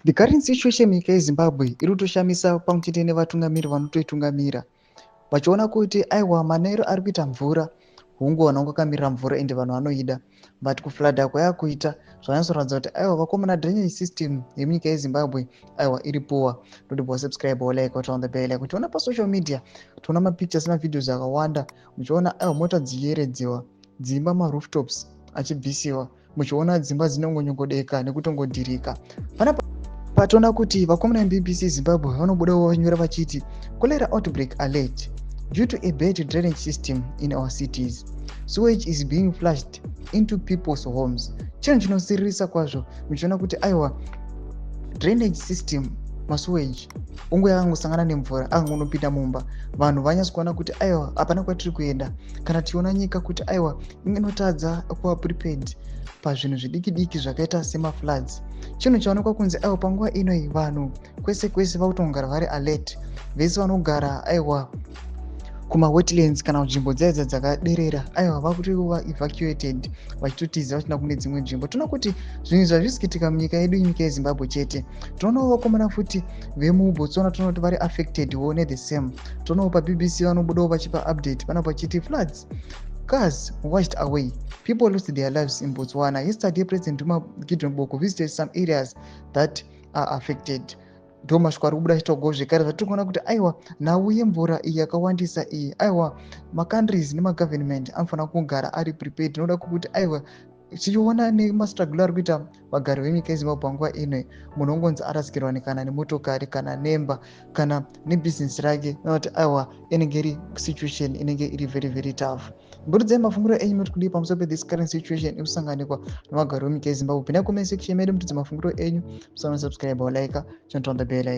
The current situation munyika yeZimbabwe iri kutoshamisa, pamwe chete nevatungamiri vanotoitungamira, vachiona kuti aiwa, manairo ari kuita mvura, hungu, vanhu vanga vakamirira mvura, ende vanhu vanoida, but kufloodha kwayakuita zvanyatsoratidza kuti aiwa, vakomana, drainage system yemunyika yeZimbabwe, aiwa, iri poor. Noti wasubscribe, walike, waturn on the bell. Uchiona pasocial media, toona mapictures nemavideos akawanda, muchiona aiwa, mota dzichiyeredziwa, dzimba, marooftops achibvisiwa, muchiona dzimba dzinongonyongodeka nekutongodhirika. Panapa patoona kuti vakomana veBBC Zimbabwe vanobudawo vanyora vachiti, "Cholera outbreak alert due to a bad drainage system in our cities. Sewage is being flushed into people's homes." Chinhu chinosiririsa kwazvo, muchiona kuti aiwa, drainage system, masewage ungu yakangosangana nemvura, akangonopinda mumba. Vanhu vanyatso kuona kuti aiwa, hapana kwatiri kuenda. Kana tichiona nyika kuti aiwa, inotadza kuva prepared pazvinhu zvidiki diki zvakaita semafloods, chinhu chaonekwa kunzi aiwa, panguva inoi vanhu kwese kwese vakutongogara vari alert. Vese vanogara, aiwa, kumawetlands kana nzvimbo dzaidza dzakaderera, aiwa, vakuti evacuated, vachitotiza vachienda kune dzimwe nzvimbo. Toona kuti zvinhu izvi hazvisi kuitika munyika yedu, nyika yeZimbabwe chete. Tinoonawo vakomana futi vemuBotswana, toona kuti vari affected wo nethe same. Toonawo paBBC vanobudawo vachipa update panapa vachiti, "Floods, cars washed away, people lost their lives in Botswana. Yesterday, President Duma Gideon Boko visited some areas that are affected." Ndo mashoko ari kubuda achitaurwawo zvekare, zvatiri kuona kuti aiwa, nhau yemvura iyi yakawandisa iyi, aiwa, macountries nemagovernment anofanira kugara ari prepared, nokuda kwekuti aiwa, tichiona nemastruggle ari kuita vagari venyika yeZimbabwe panguva ino, munhu ongonzi arasikirwa kana nemotokari, kana nemba, kana nebhizinesi rake, nekuti aiwa, inenge iri situation inenge iri very very tough. Mburudzai mafungiro enyu, muri kudii pamusoro pethis current situation ikusanganikwa nevagari vemunyika yeZimbabwe? Pinda comment section medu, mutidze mafungiro enyu. Musaona subscribe, walike, turn on the bell icon.